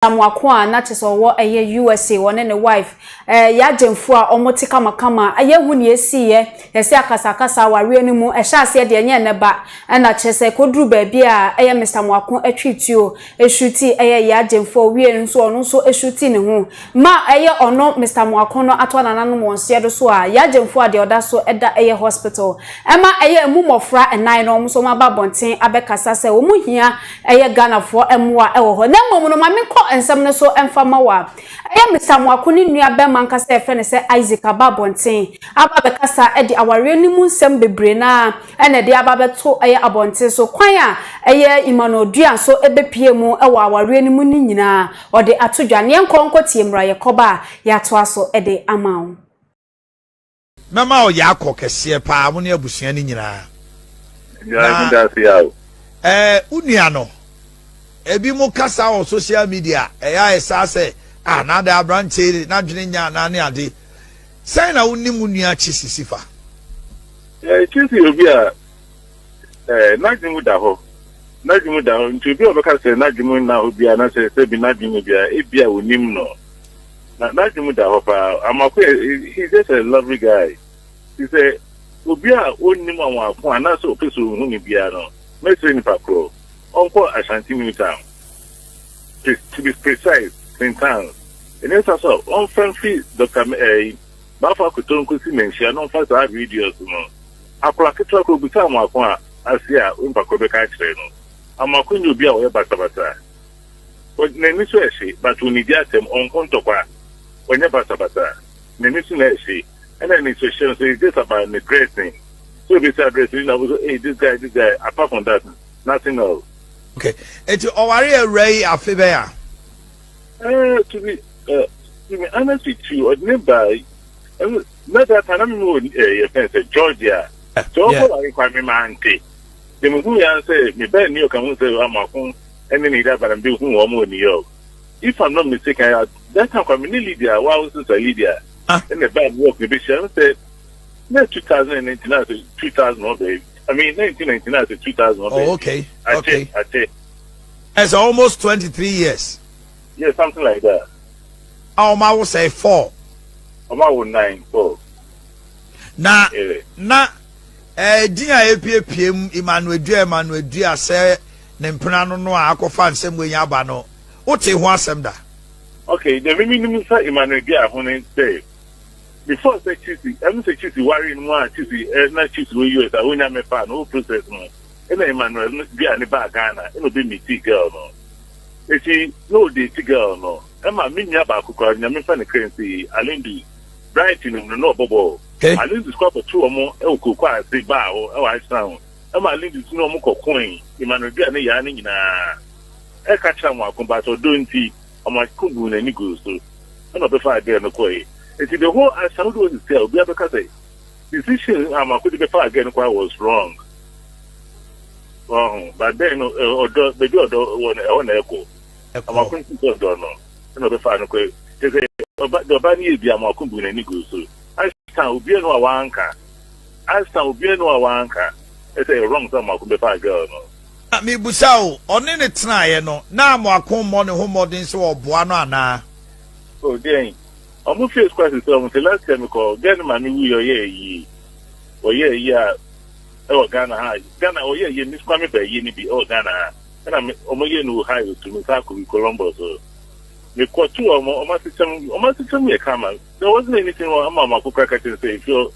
Amoako a na kyerɛ sɛ ɔwɔ ɛyɛ USA ɔne ne wife ɛɛ Yagyemfo a wɔn te kamakama a yɛnhu nea esiiɛ yɛsɛ akasakasa awareɛ no mu ɛhyɛ aseɛ deɛ ɛnyɛ ɛnɛ ba ɛna kyerɛ sɛ ɛkɔduru baabi a ɛyɛ Mister Amoako ɛtwee tuo ɛshuti ɛyɛ Yagyemfo ɔwie no nso ɔno nso ɛshuti ne ho ma ɛyɛ ɔno Mister Amoako no ato anananom wɔn seɛ do so a Yagyemfo a deɛ ɔda so ɛda ɛyɛ hospital ɛma ɛyɛ ɛmu mmɔfra ɛnan no wɔn nso wɔn aba abɔnten abɛkasa sɛ wɔn hia Ɛyɛ Ghanafoɔ mmoa wɔ hɔ. Na mmom no, ma menkɔ nsɛm no so mfa mma wo a, ɛyɛ Mister Amoako ne nua bɛrima ankasa a yɛfrɛ no sɛ Isaac aba abɔnten aba abɛkasa de awareɛ no mu nsɛm bebree no ara na ɛde aba abɛto ɛyɛ abɔnten so. Kwan a ɛyɛ Emmanuel Duah nso bɛpue mu wɔ awareɛ no mu no nyinaa ɔde ato dwa. Ne yɛnkɔ nkɔtie mmra yɛkɔba a yɛatoa so de ama wo. Mɛma wo yaakɔ kɛseɛ paa, mo ne abusua no nyinaa. Na eh, wo nua no, ebi mo kasa wɔ social media, ɛyɛ ayɛ saa sɛ, ah, na ada aberante n'adwene nya anaa ne ade. Sɛn na wonim wo nua Chisi fa? Eh, Chisi yɛ obi a eh, n'adwene mu da hɔ. N'adwene mu da hɔ. Nti obi a ɔbɛka sɛ n'adwene mu nna hɔ biara na sɛ sɛ bi n'adwene mu biara, ebi a onim no. Na n'adwene mu da hɔ paa. Amoako yɛ, he's just a lovely guy. Ti sɛ obi a onnim Amoako anaasɛ ɔpɛ sɛ ohu no biara no, mɛsrɛ nipa korɔ, ɔnkɔ Ashanti New Town. To be precise, Sintang. Ɛnyɛ saa so a, ɔmfa mfiri Dr. ɛyi, Bafo Akoto nkosi Manhyia na ɔmfa saa radius no. Akwadaa ketewa koraa obisa Amoako a ase a, onipa korɔ bɛka akyerɛ no. Amoako nyɛ obi a ɔyɛ basabasa. N'ani so ɛhye but onnidi atɛm, ɔnko ntɔkwa, ɔnyɛ basabasa. N'ani so na ɛhye. Ɛna anisohyɛ nso it's just about ne dressing. Sɛ obesi adress no na wobɛsɛ hey this guy this guy apart from that nothing else. Okay, eti ɔware awura yi afe bɛn a? Eh, to be uh, to be honest with you, ɔde ne ba na that time na me wɔ eh, yɛ fɛn sɛ Georgia. So ɔkɔ ware kwa me ma ante. Deɛ mehu ya sɛ mebɛn New York ahu sɛ Amoako ɛne ne yere aba na mebehu wɔn wɔ New York. If I'm not mistaken, at that time kwa me ne Lydia, wa wo sister Lydia, ɛna ɛbaa New York na ebehyia no sɛ na 2019 ase 2000 ɔbɛ I mean 1999 ase 2000 ɔbɛ. Oh, okay. Okay. Akyɛ. It's almost 23 years. Yeah, something like that. A wɔn awo sɛ four. Wɔn awo nine four. Na na ɛɛ din a epiepie mu Emmanuel Dua Emmanuel Dua sɛ ne mpena no no a akɔfa nsɛm wei aba no, wote ho asɛm da? Okay, deɛ mimi nim sɛ Emmanuel Dua ho ne sɛ before sɛ Chisi ɛmu sɛ Chisi ware no mu a Chisi ɛ na Chisi wɔ US a wonya mɛfa no whole process no ɛna Emmanuel Dua ne baa Ghana ɛna obi meet girl no eti na ɔdate girl no ɛma me nua baako koraa Nyame mfa ne kra nsi yi Alindu Brighton no na ɔbɔ bɔɔl Alindu kɔ akɔto wɔn ɛwɔ kooko ase baa hɔ ɛwɔ Ashtown ɛma Alindu ne wɔn kɔ koe Emmanuel Dua ne yaa no nyinaa ɛka kyerɛ Amoako but ɔdɔ nti Amoako guu n'ani guu so ɛna ɔbɛfaa girl no kɔe eti the whole Ashtown wode wɔn sisi a obiara bɛka sɛ decision Amoako de bɛfaa girl no koraa was wrong ɔho but then no ɔdɔ baabi a ɔdɔ wɔ no ɛhɔ na ɛkɔ Amoako nso sɛ ɔdɔ no ɛna ɔbɛfaa no kɔe kyerɛ sɛ ɔba deɛ ɔba no yɛ bi Amoako guu n'ani guu so Ashtown obiara no a wanka Ashtown obiara no a wanka ɛsɛ ɛyɛ wrong sɛ Amoako bɛfaa girl no. Na mebisa o, ɔne no tenaeɛ no, na Amoako mmɔ ne ho mmɔden sɛ ɔboa no anaa? Oh deɛn? Ɔmo fie square sisi ɔmo sɛ last year mekɔ girl no maame wuiɛ ɔyɛ ayie ɔyɛ ayie a ɛwɔ Ghana ha Ghana ɔyɛ ayie me kwame ba ayie no bi ɛwɔ Ghana ha ɛna me ɔmo yɛ no Ohio so me san akɔ bi Columbus so mekɔ to ɔmo ɔmo asekyɛm ɔmo asekyɛm yɛ kama there wasn't anything wrong ama ɔmo akokora ka kyerɛ sɛ efi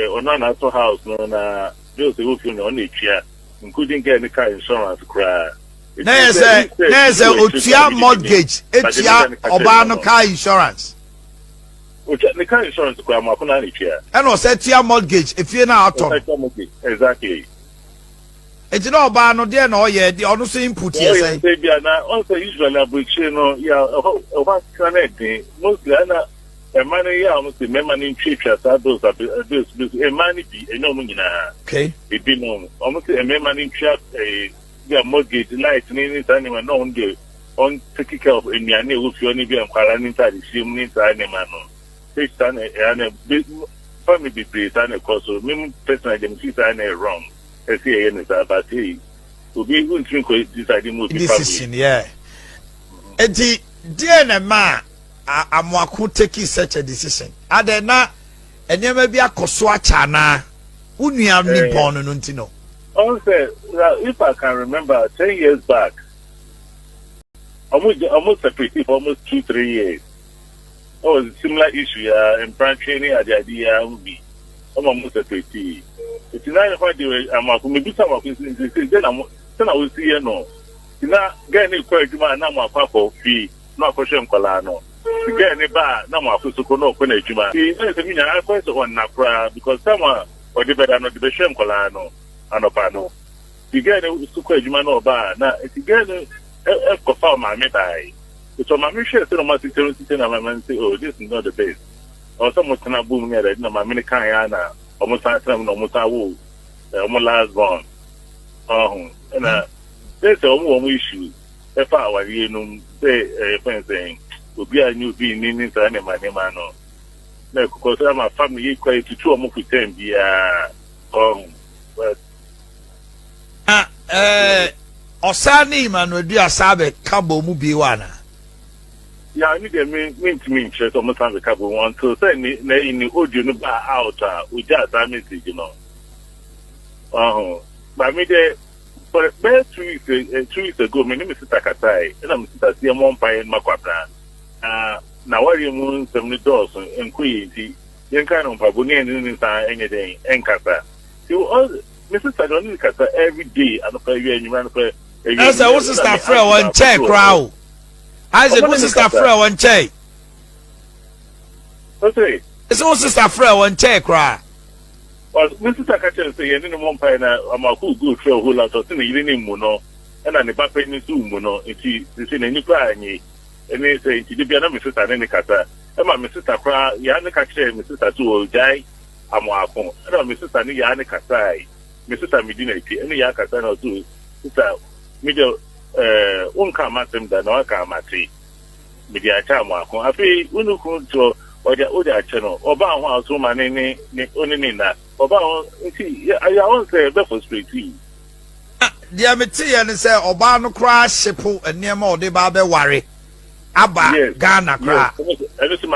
ɔno ana atɔ house no na bills ɛwɔ fie no ɔno etua including girl ne car insurance koraa. Na yɛ sɛ na yɛ sɛ otua mortgage etua ɔbaa no car insurance. Otua ne car insurance koraa mu akona na etua. Ɛna ɔsɛ tua mortgage efie na atɔ no. Ɔsɛ tua mortgage exactly. Eti na ɔbaa no deɛ na ɔyɛ deɛ ɔno so input yɛ sɛn. Ɔyɛ sɛ bia na ɔn sɛ usually aburokyire no yɛ ɛhɔ ɛhɔ asetena na ɛden mostly ɛna ɛma no yɛ a wɔn sɛ mmarima no ntwatwa saa bills bills bills mmaa no bi ɛnyɛ wɔn nyinaa. Okay. Ebi no wɔn sɛ mmarima no ntwa ɛɛ bi a mortgage light ne ne saa nneɛma na wɔn deɛ wɔn take care of nnuane a ɛwɔ fie ne bi a nkwadaa ne ntaade hyɛ mu ne saa nneɛma no sɛ saa na ɛyɛ na be family bebree saa na ɛkɔ so me mu personally deɛ me fi saa na ɛyɛ wrong ɛsɛ yɛyɛ ne saa but hey obi ntumi nkɔ decide mu obi family. Decision yeah. Eti. Deɛn na ɛmaa Amoako take such a decision? Adɛn na nneɛma bi akɔ so akyɛ anaa? Wo nua ni Eh. bɔn no no nti no. Ɔn sɛ, if I can remember, 10 years back, ɔmo separate for almost 2, 3 years. Ɔwɔ similar issue ya, mprantwe ne ade ade ya ho bi. Ɔmo separate. Eti na yɛ de Amoako, mebisa Amoako nsi nsi sɛ na mo sɛ na wosi yɛ no. Ti na girl ne kɔ adwuma a na Amoako akɔ fie na akɔhwɛ nkɔlaa no. Ti girl ne ba a na Amoako so kɔ na ɔkɔ n'adwuma. Ti na sɛ mi nya akɔ sɛ ɔnna koraa because time a ɔde bɛda no, ɔde bɛhwɛ nkɔlaa no anɔpa no. Ti girl ne so kɔ adwuma na ɔba a na ti girl no ɛkɔfa ɔmaame baae. Nti ɔmaame hwɛ sɛ na ɔmo asesɛ no sisɛ na maame no sɛ, "Oh, this is not the best. Ɔwɔ sɛ mo tena bom ne ade." Na maame no kan ya na ɔmo san tena mu na ɔmo san wo ɔmo last born. Ɔho ɛna sɛ ɔmo wɔ ɔmo issue ɛfa awareɛ no mu sɛ ɛyɛ fɛn sɛn obi a nye obi nni ne saa nneɛma nneɛma no na ɛkokɔ sɛ ama family yi kɔ etutu ɔmo for term biara, ɔho, but Na ɔsaa ne Emmanuel Dua saa bɛka bɔ mu bio anaa? Ya, ne deɛ me mentumi nkyerɛ sɛ ɔmo san bɛka bɔ mu until sɛ ne na ne audio no ba out a ogyaa saa message no, ɔho. But me deɛ, for bɛyɛ 2 weeks ago, me ne me sister kasae, ɛna me sister si ɛmɔ mpaeɛ no ma Kwabena na awareɛ mu nsɛm no dɔɔso nkɔ yie, nti yɛnka no mpaebɔ ne ɛne ne nsa ɛnyɛ dɛn ɛnkasa. Nti me sister deɛ, ɔne ne kasa every day, anɔpa, awia, anwummerɛ, anɔpa, awia. Ɛsɛ wo sister frɛ wɔn nkyɛn koraa o. Isaac, wo sister frɛ wɔn nkyɛn. Ɔsɛ Ɛsɛ wo sister frɛ wɔn nkyɛn koraa. Me sister ka kyerɛ no sɛ yɛne ne mmɔ mpaeɛ na Amoako go through a whole lot. Ɔsɛ ne yere ne mmu no ɛna ne ba panyin nso mmu no, nti sɛ n'ani koraa nye ɛne sɛ nti de bia na me sister ne ne kasa ɛma me sister koraa yaa ne ka kyerɛ me sister sɛ ɔgyae Amoako, ɛna me sister ne yaa ne kasae. Me sister medi n'akyi ɛne yaa kasa na ɔsɛ, "Sister, me deɛ wonka m'asɛm da na waka amate mede akyɛ Amoako. Afei wo ne kunu to ɔde wode akyɛ no, ɔbaa ho a ɔso ma ne ne ne ɔne ne nna ɔbaa ho nti yɛ wɔn sɛ ɛbɛ frustrate yi." Deɛ meteyɛ ne sɛ ɔbaa no koraa hyepo nneɛma a ɔde ba abɛware aba Ghana koraa. Yes, ɛno so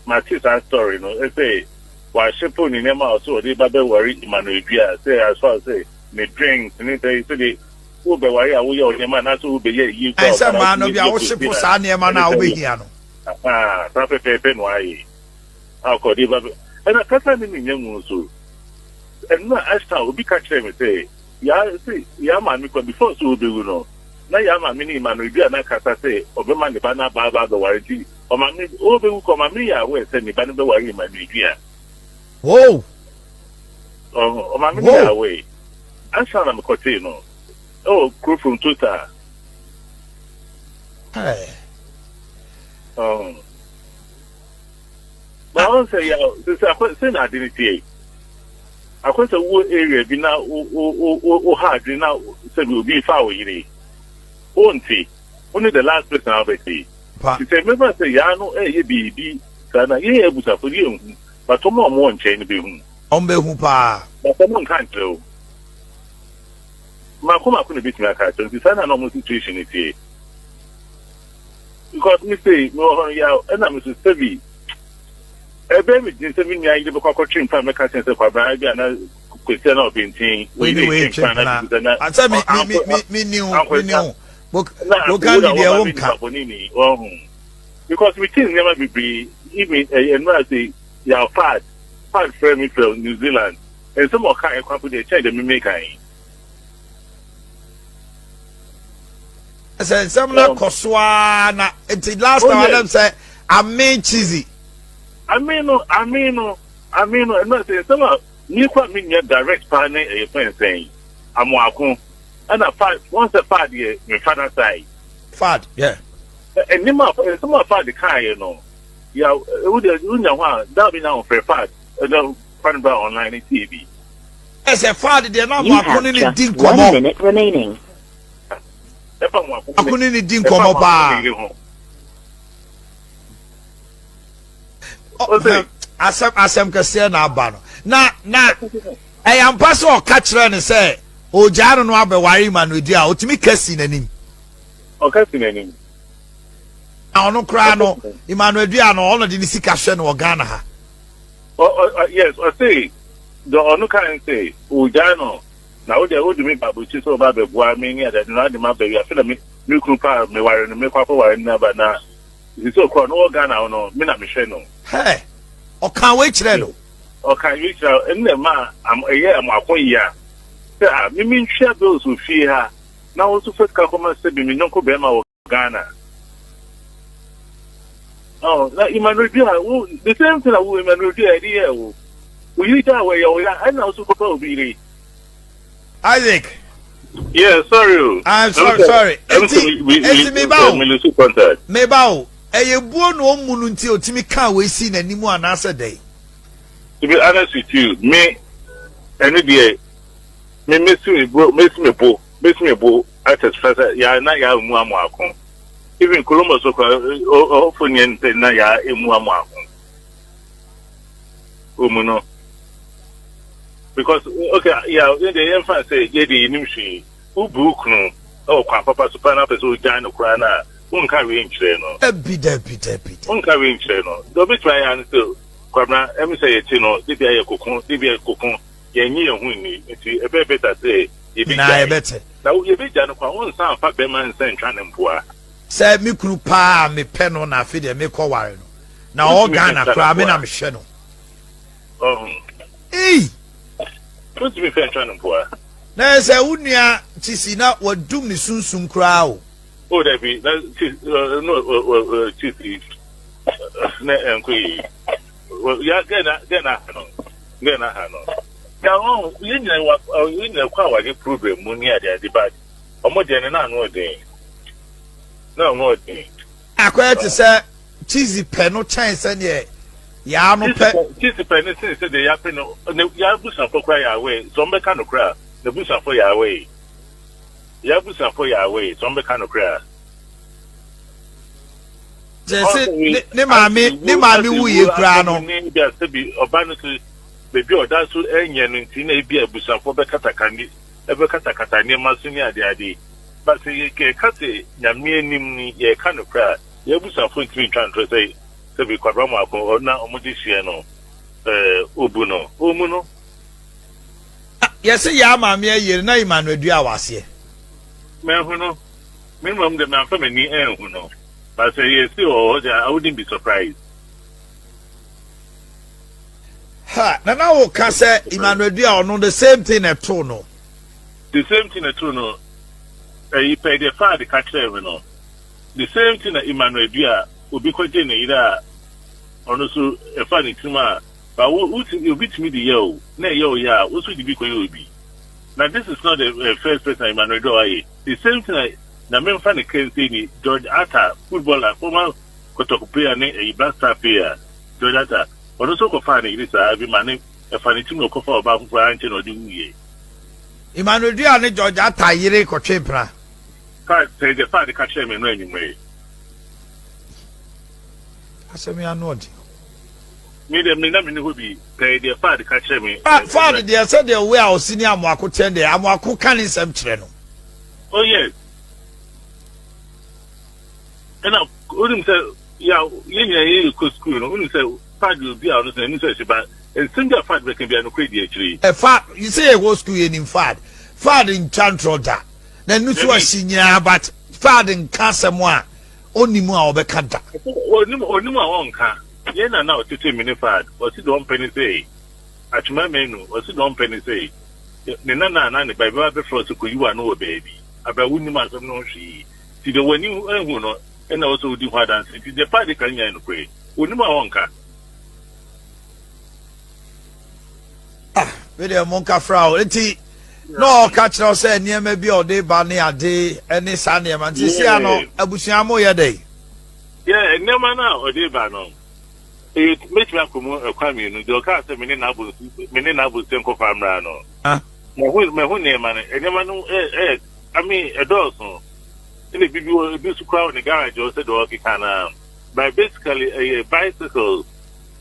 mate saa story no, ɛsɛ wahyepo ne nneɛma a ɔsɛ ɔde ba bɛware Emmanuel Dua, sɛ as far as sɛ ne drinks ne sɛ sɛde wobɛware a woyɛ ɔnneɛma anaasɛ wobɛyɛ yie koraa. Ɛsɛ mmaa no bi a wohyepo saa nneɛma no a wobɛhia no. Saa pɛpɛɛpɛ no ayɛ akɔde ba bɛ ɛna kasa ne menya mu nso. Ɛno a ashtown obi ka kyerɛ me sɛ yaa sɛ yaa maame kɔ before sɛ ɔbɛwu no na yaa maame ne Emmanuel Dua na kasa sɛ ɔbɛma ne ba no aba aba abɛware, nti ɔmaame ɔbɛwu kɔ ɔmaame yɛ aware sɛ ne ba no bɛware Emmanuel Dua. Wow. Ɔmaame no yɛ aware ansa na mekɔtee no ɛwɔ kuro from total. Hey. Ba ɔn sɛ ya sɛ akɔ sɛ na ade ne tie akɔ sɛ wo area bi na wo wo wo wo ha adwene na sɛ bi obi fa wo yere wo nte wo ne the last person a wobɛte Pa. Ti sɛ mɛfa sɛ yaa no ɛyɛ biribi saa na yɛyɛ abusafo no yɛnhu, but ɔmo a ɔmo wɔ nkyɛn no bɛhu. Ɔmo bɛhu paa. But ɔmo nka nkyerɛ wo mako mako na ebɛtumi aka akyerɛ, nti saa na na ɔmo situation no tie because me say me wɔ hɔ no yaw ɛna me so sɛbi ɛbɛn mi din sɛ me nua yere bɛkɔ akɔtwe mpa mɛka kyɛn sɛ Kwabena bi ana Kwesi ana ɔbɛntin. Wei ne wei twe mpena asɛ me me me me ni wo me ni wo boka ni deɛ wo nka. Because me ti nneɛma bebree, even ɛyɛ nnura sɛ yaw fad frɛ me from New Zealand, nsɛm a ɔka ɛkwan po deɛ kyɛn deɛ meme kan yi. Sɛ nsɛm no akɔ so ara na nti last time adam sɛ ame cheesy. Ame no, ame no, ame no, ɛnura sɛ nsɛm a mi kɔ a mi nya direct paa ne ɛyɛ fɛn sɛn Amoako ɛna fad wɔn sɛ fad yɛ me father side. Fad, yeah. Nneɛma a nsɛm a fad kaa yɛ no ya ewu de wunya hɔ a daa bi na ɔfrɛ fad ɛna fa no bra online ne tie bi. Ɛsɛ fad deɛ na You Amoako have ne ne just di one nkɔmɔ. minute remaining. Ɛfa Amoako Ako ne ne di ɛfa nkɔmɔ Amoako ne paa. yere ho. Ɔsɛ Asɛm kɛseɛ na aba no na ɛyɛ ampa sɛ ɔka kyerɛ ne sɛ ogyaa no no abɛware Emmanuel Dua a ɔtumi ka si n'anim. Ɔka si n'anim. Na ɔno koraa no, Emmanuel Dua no, ɔno de ne sika hwɛ no wɔ Ghana ha. Ɔ ɔ yes, ɔse deɛ ɔno kae ne sɛ ɔgyae no na wo deɛ wode me ba aburokyire sɛ woba abɛboa me ne adeade na wode m'aba wi afe na me me kunu paa meware no mekɔ akɔware no aba na sisi sɛ ɔkora no wɔ Ghana hɔ no me na mehwɛ no. Hɛ! Ɔkaa wei kyerɛɛ no. Ɔkaa wei kyerɛ no ɛno na ɛmaa am ɛyɛɛ amoako yea sɛ ah me mentua bills wɔ fie ha na wo nso fa sika kɔma sɛbi me yɔnko bɛrima wɔ Ghana. Oh, na Emmanuel Dua, wo the same thing na wo Emmanuel Dua ɛde yɛ wo. Wo yiri gya wɔ ɛyɛ wo ya, ɛna wo so kɔfa obi yiri. Isaac. Yeah, sorry o. I'm sorry, sorry. Eti, eti me ba o. Me ba o. Ɛyɛ buo na ɔmu no nti otimi ka wei si n'anim anaasɛ dɛn? To be honest with you, me ɛno deɛ me mesi me bo mesi me bo mesi me bo atɛsifɛ sɛ yaa na yaa emu amoako even Columbus okura ɔfo nyɛ nsɛ na yaa emu amoako omu no because okay ya yɛn deɛ yɛn fa sɛ yɛ deɛ yɛnim hwee wobu kunu ɛwɔ kwan papa so paa na apɛ sɛ ogyaa no koraa na wonka wei nkyerɛ no. Dabi dabi dabi. Wonka wei nkyerɛ no deɛ ɔbɛtumi ayɛ ano sɛ kwabena ɛmi sɛ yɛte no de bi ayɛ koko de bi ayɛ koko yɛnye yɛn ho nni nti ɛbɛyɛ better sɛ Nyinaa yɛbɛgyae. yɛbɛte. Na wo yɛbɛgya no kwa, wonsan mfa bɛrima nsa ntwa no mpoa. Sɛ me kunu paa a mepɛ no na afei deɛ mekɔ ware no na ɔwɔ Wontumi Ghana mfa ntwa no koraa me na mpoa. mehwɛ no. Ɔho. Ei! Wontumi mfa ntwa no mpoa. Na ɛyɛ sɛ wo nua Chisi na wadum ne sunsum koraa o. Oh dabi, na Chisi, no, Chisi, na ɛnkɔ yie. Ya gɛ na gɛ na ha no gɛ na ha no. Ya wɔn yɛn nyina wa yɛn nyina kɔ awade problem mu ne ade ade but wɔn deɛ no na ano ɔden na ano ɔden. Akɔyɛ te sɛ cheese pɛ no kyɛn sɛdeɛ yaa no pɛ. Cheese pɛ no sen sɛdeɛ yaa pɛ no ne yaa abusuafo koraa yɛ aware sɛ wɔn bɛka no koraa n'abusuafo yɛ aware yaa abusuafo yɛ aware sɛ wɔn bɛka no koraa. Kyerɛ sɛ ne ne maame ne maame wuyɛ koraa no. Ne bi a sɛbi ɔba no so baabi a ɔda so nyɛ no nti na ebi a abusuafoɔ bɛkataka ne ɛbɛkatakata nneɛma so ne ade ade. Ba sɛ yɛ yɛka sɛ Nyame anim ni yɛka no koraa a yɛn abusuafoɔ ntumi ntwa ntorɔ sɛ sɛbi Kwabra Amoako na wɔn de hyeɛ no ɛɛ obu no ɔmmu no. Yɛse yaa maame ayie no na Emmanuel dua wɔ aseɛ. Manhu no. Me mmom de mamfa m'ani anhu no. But sɛ yɛsi wɔ hɔ deɛ I wouldn't be surprised. Ha, na na wo ka sɛ Emmanuel Dua ɔno the same thing na ɛtoo no. The same thing na ɛtoo no. Ɛyi pɛ deɛ Fad ka kyerɛɛ me no. The same thing na Emmanuel Dua obi kɔgye ne yere a ɔno nso ɛfa ne tirim a ba wo obi tumi de yɛ o na ɛyɛ o yɛ a wo nso de bi kɔyɛ obi. Na this is not the uh, first person Emmanuel Dua wayɛ. The same thing na na memfa ne kɛnsɛ ni George Arthur footballer former Kotoko player ne ɛyi Black Star player George Arthur ɔno nso kɔfaa ne yere saa bi ma ne ɛfa ne tirim na ɔkɔfa ɔbaa foforɔ ankyɛ na ɔde wuiɛ. Emmanuel Dua ne George Arthur yere kɔtwe mpena. Fa sɛ deɛ Fad ka kyerɛɛ me no anwummerɛ yi. Asɛm yi ano ɔden. Me deɛ me na me ni hɔ bi pɛɛ deɛ Fad ka kyerɛ me. Fad deɛ sɛdeɛ wei a ɔsi ne Amoako teɛ deɛ Amoako ka ne nsɛm kyerɛ no. Oh yes. Ɛna wonim sɛ ya yɛn nyinaa yɛ kɔ sukuu no wonim sɛ Fad yɛ obi a ɔno sɛ n'ani sɔ ɛhye ba nsɛm bi a Fad bɛka bi a nokorɛ di akyire yi. Ɛfa sɛ yɛkɔ sukuu yɛnim Fad. Fad ntwa ntorɔ da. N'ani so ahye nyinaa but Fad nka asɛm a ɔnim a ɔbɛka da. Ɔnim ɔnim a ɔnka. Yɛn na na ɔtete me ne Fad. Ɔsi deɛ ɔmpɛ ne sɛ Atwema Manu ɔsi deɛ ɔmpɛ ne sɛ ne nana anaa ne ba bɛba abɛfrɛ wo sɛ kɔyi w'ano wɔ baabi aberɛ a wonnim asɛm no ho hwee. Nti deɛ w'ani ahu no na ɛwɔ sɛ wodi ho adanseɛ. Nti deɛ Fadi ka no nyinaa yɛ nokorɛ. Ɔnim a ɔnka. Ah, me deɛ monka fra o. Nti na ɔka kyerɛ wo sɛ nneɛma bi a ɔde ba ne ade ne saa nneɛma. Nti sia no abusua mo yɛ dɛn? Yeah, nneɛma no a ɔde ba no. Eye, mɛtumi akɔ mu ɛkwan mmienu. Deɛ ɔkaa sɛ me ne n'abonsu me ne n'abonsu nkɔfa mmra no. Mahu mahu nneɛma no. Nneɛma no ɛ ɛ I mean ɛdɔɔso. Ɛna ebi bi wɔ ebi nso koraa wɔ ne garage hɔ sɛdeɛ ɔkeka no ara. But basically ɛyɛ bicycles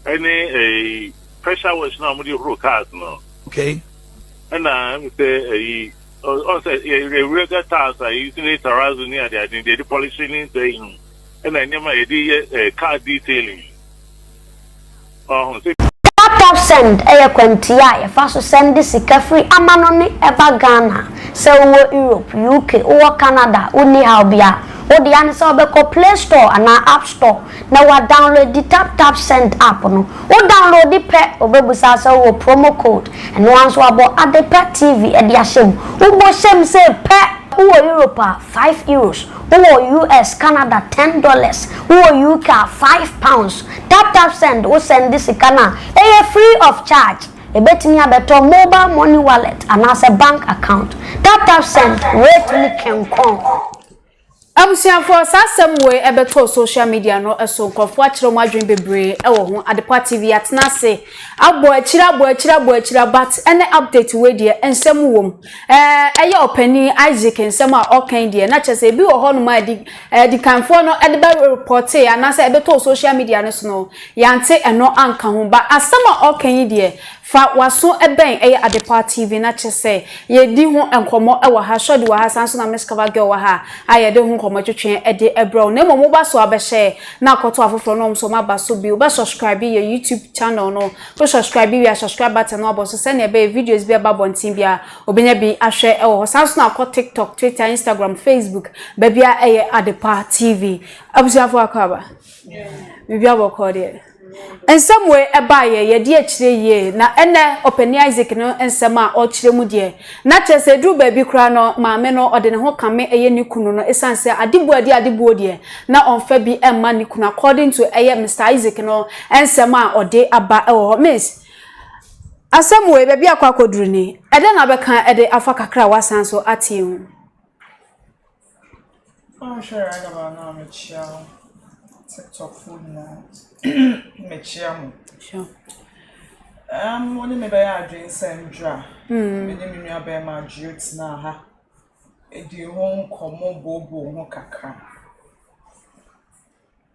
ɛne ɛyi pressure wash no a wɔde horo cars no. Okay. Ɛna ɛmi sɛ ɛyi ɔn sɛ yɛ yɛ regular tiles a yɛ use ne terrazzo ne ade ade deɛ yɛde polish ne sɛ yi. Ɛna nneɛma a yɛde yɛ eh, car detailing. Ɔho sɛ. Taptapsend yɛ kwantia a yɛfa so sɛnde sika firi amanɔne ba Ghana. Sɛ wowɔ Europe, UK, wowɔ Canada a, wonni haw biara. Wo dea ne sɛ wobɛkɔ Play Store anaa App Store na woadownloadi Taptapsend app no. Wo downloadi pɛ, ɔbɛbusa sɛ wowɔ promo code. Ɛno ara nso wɔabɔ Adepa TV de ahyɛ mu. Wobɔ hyɛ mu sei pɛ! Wowɔ Europe a, €5. Wowɔ US, Canada, $10. Wowɔ UK a, £5. Tap tap send, wo sɛnde sika no a, ɛyɛ free of charge. Ɛbɛtumi abɛtɔ mobile money wallet anaasɛ bank account. Tap tap send, rate mu kɛnkɔn. Abusuafoɔ, saa asɛm wei ɛbɛtɔɔ social media no so, nkurɔfoɔ akyerɛ wɔn adwene bebree wɔ ho, Adepa TV atena ase abɔ akyire abɔ akyire abɔ akyire but ɛnɛ update wei deɛ nsɛm wɔ mu. Ɛɛ ɛyɛ ɔpanin Isaac nsɛm a ɔka yi deɛ na kyerɛ sɛ ebi wɔ hɔnom a ɛdi adikanfoɔ no ɛde bɛ reportee anaasɛ ɛbɛtɔɔ social media no so no yɛante ɛno anka ho but asɛm a ɔka yi deɛ Fa w'aso bɛn ɛyɛ Adepa TV na kyerɛ sɛ yɛdi ho nkɔmmɔ wɔ ha, Shorty wɔ ha saa nso na Miss Cover Girl wɔ ha a yɛde ho nkɔmmɔ twetwe de brɛ wo. Na mmom woba so abɛhyɛ na akɔto afoforɔ na wɔn nso wɔaba so bi. Wobɛ subscribe yɛ YouTube channel no, wo subscribe wie a subscribe button no abɔ so sɛnea ɛbɛyɛ videos bi ɛba abɔnten biara wobɛnya bi ahwɛ wɔ hɔ. Saa nso na akɔ TikTok, Twitter, Instagram, Facebook, baabiara ɛyɛ Adepa TV. Abusuafoɔ akɔ aba? Biribi abɔkɔ deɛ? Nsɛm wei baeɛ, yɛdi akyire yie. Na ɛnnɛ Ɔpanin Isaac no nsɛm a ɔrekyerɛ mu deɛ, na kyerɛ sɛ ɛduru baabi koraa no, maame no ɔde ne ho kame ɛyɛ ne kunu no ɛsiane sɛ adebuo a ɛde adebuo deɛ, na ɔmfa bi mma ne kunu according to ɛyɛ Mister Isaac no nsɛm a ɔde aba wɔ hɔ. Miss, asɛm wei baabi akɔ akɔduru ni, ɛdɛn na wobɛka de afa kakra a woasan so ate yi ho? Woanhwɛ right about now mekyia wo TikTok foɔ nyinaa mekyia mo. Sure. Um, wo ne me bɛyɛ adwene sɛ ndra. Mm. Me ne me nua bɛrima Adwio tenaa ha. Edi ho nkɔmmɔ booboo ho kakra.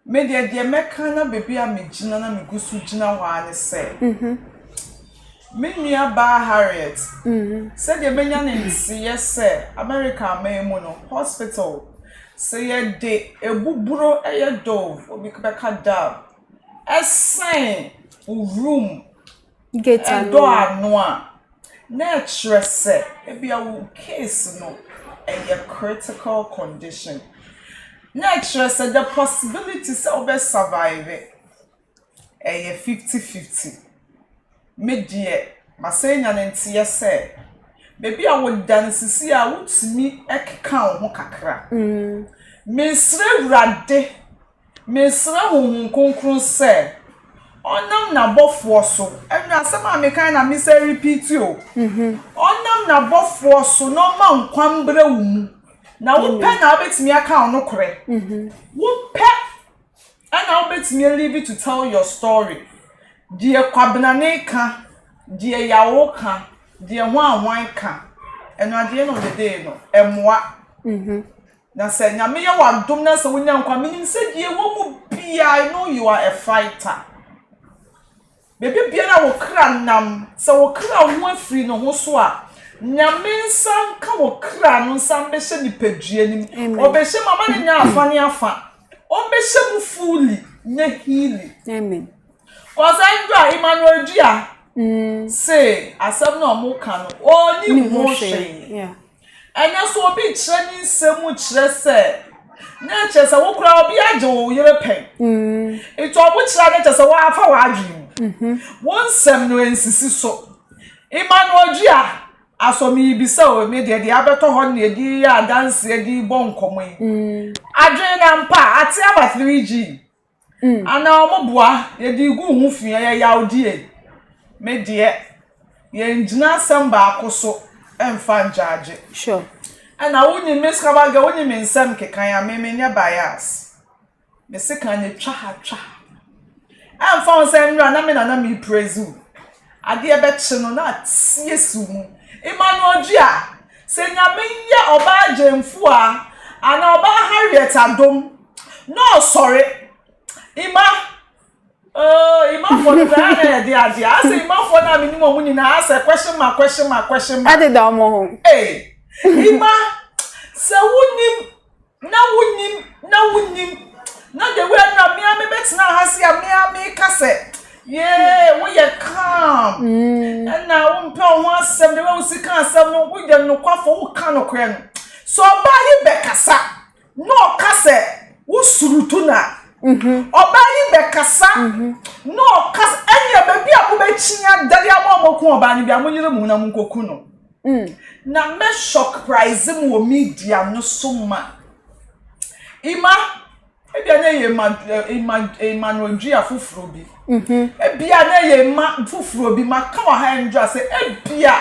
Me deɛ, deɛ mɛka na baabi a megyina na megu so gyina hɔ ara ne sɛ, me nua baa Harriet, sɛdeɛ manya ne nteɛ sɛ America aman mu no, hospital, sɛ yɛde abuburo yɛ dove, obi bɛka dove, ɛsɛn wo room Gate ano. Ɛdɔ ano a, na ɛkyerɛ sɛ ebia wo case no ɛyɛ critical condition. Na ɛkyerɛ sɛ the possibility sɛ wobɛ survive ɛyɛ 50-50. Me deɛ, masan anya no nteɛ sɛ, baabi a woda no sisi a wotumi keka wo ho kakra. Mesrɛ Awurade Mesrɛ Honhom Kronkron sɛ ɔnam n'abɔfoɔ so, ɛno asɛm a meka na mesɛ repeat o, ɔnam n'abɔfoɔ so na ɔma nkwa mbrɛ wo mu, na wopɛ na wobɛtumi aka wo nokorɛ, wopɛ ɛna wobɛtumi alive to tell your story, deɛ Kwabenane ka, deɛ Yawo ka, deɛ hwan hwan ka, ɛno at the end of the day no, ɛmmoa. Na sɛ Nyame yɛ wo adom na sɛ wonya nkwa, menim sɛ deɛ ɛwɔ mu biara, I know you are a fighter. Baabi biara wo kra nam, sɛ wo kra ho afiri ne ho so a, Nyame nsa nka wo kra no nsa mbɛhyɛ nipadua no mu. Ɔbɛhyɛ mu ama no nyɛ afa ne afa. Ɔmbɛhyɛ mu fully, nyɛ healing. Amen. Cause ɛndra Emmanuel Dua mm. se asɛm na ɔmo ka no, ɔnni ho hwee. Ɛnnɛ nso obi rekyerɛ ne nsɛm mu kyerɛ sɛ na ɛkyerɛ sɛ wo koraa obi agye wo yere pɛn. Mm. Nti ɔmo kyerɛ na kyerɛ sɛ wɔafa w'adwene mu. Mm-hmm. Wo nsɛm no nsisi so. Emmanuel Dua asɔ mi bisa o me deɛ deɛ abɛtɔ hɔ ne yɛde yɛ adanseɛ de bɔ nkɔmɔ yi. Mm. Adwene na mpa ate aba 3G. Anaa ɔmo boa yɛde gu ho fi ɛyɛ yawdie. Me deɛ yɛn gyina asɛm baako so ɛnfa ngyaagye. Sure. Ɛna wonim me sika girl wonim me nsɛm kekan a me menyɛ bias. Me sekan no twa ha twa ha. Ɛnfa ho sɛ nwura na me na na me praise wo. Adeɛ bɛkye no na atie si wo mu. Emmanuel Dua sɛ nyame yɛ ɔbaa Gyamfua anaa ɔbaa Harriet adom na ɔsɔre ima oh imafoɔ no koraa na yɛde adeɛ asɛ imafoɔ no a menim wɔn nyinaa asɛ question mark question mark question mark ɛdeda wɔn ho ee ima sɛ wonim na wonim na wonim. Na the way na me a mebɛtena ha se a me a meka sɛ yee woyɛ calm ɛna wompɛ wo ho asɛm the way wosi ka asɛm no woyɛ nokwafo woka nokorɛ no sɛ ɔbaa yi bɛkasa na ɔka sɛ wo surutu na ɔbaa yi bɛkasa na ɔka sɛ ɛnneɛ baabi a mobɛkyi adare ama ɔmɔku ɔbaa no bi a monyere mo ho na monkɔku no na mɛ shock prize mu wɔ media no so ma ima ebia na ɛyɛ Emma Emma Emmanuel Dua foforɔ bi ebia na ɛyɛ Emma foforɔ bi maka wɔ ha ndwa sɛ ebia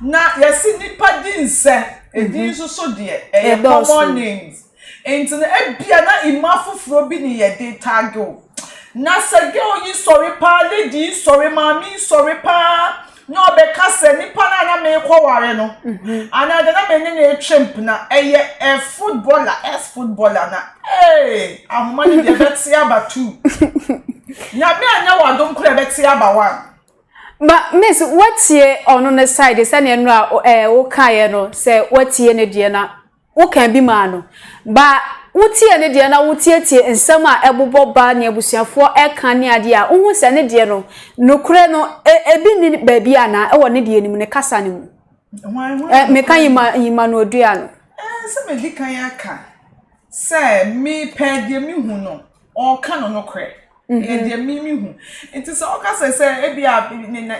na yɛsi nipa di nsɛ edi nso so deɛ ɛyɛ Ɛdɔɔso. Common names, nti no ebia na Emma foforɔ bi ne yɛde tag o. Na sɛ girl yi sɔre paa, lady yi sɔre, maame yi sɔre paa na ɔbɛka sɛ nipa na na meekɔ ware no anaa de na me ne na etwe mpena ɛyɛ ɛ footballer, ex footballer, na ee ahoma no deɛ ɛbɛte aba two, Nyame anya wɔ adom kora ɛbɛte aba one. Ba miss, watie ɔno ne side sɛnea no a wokaeɛ no sɛ watie ne deɛ na woka bi maa no, ba wotie ne deɛ na wotietie nsɛm a ɛbobɔ ba ne abusuafoɔ ɛka ne adeɛ a wohu sɛ ne deɛ no nokorɛ no ebi ni baabi anaa ɛwɔ ne deɛ no mu, ne kasa no mu? Hwan hwan? Meka yima yima no odua no. Sɛ medi kan aka sɛ mepɛ deɛ mehu no, ɔreka no nokorɛ. Ɛyɛ deɛ me mehu. Nti sɛ ɔka sɛ ebi a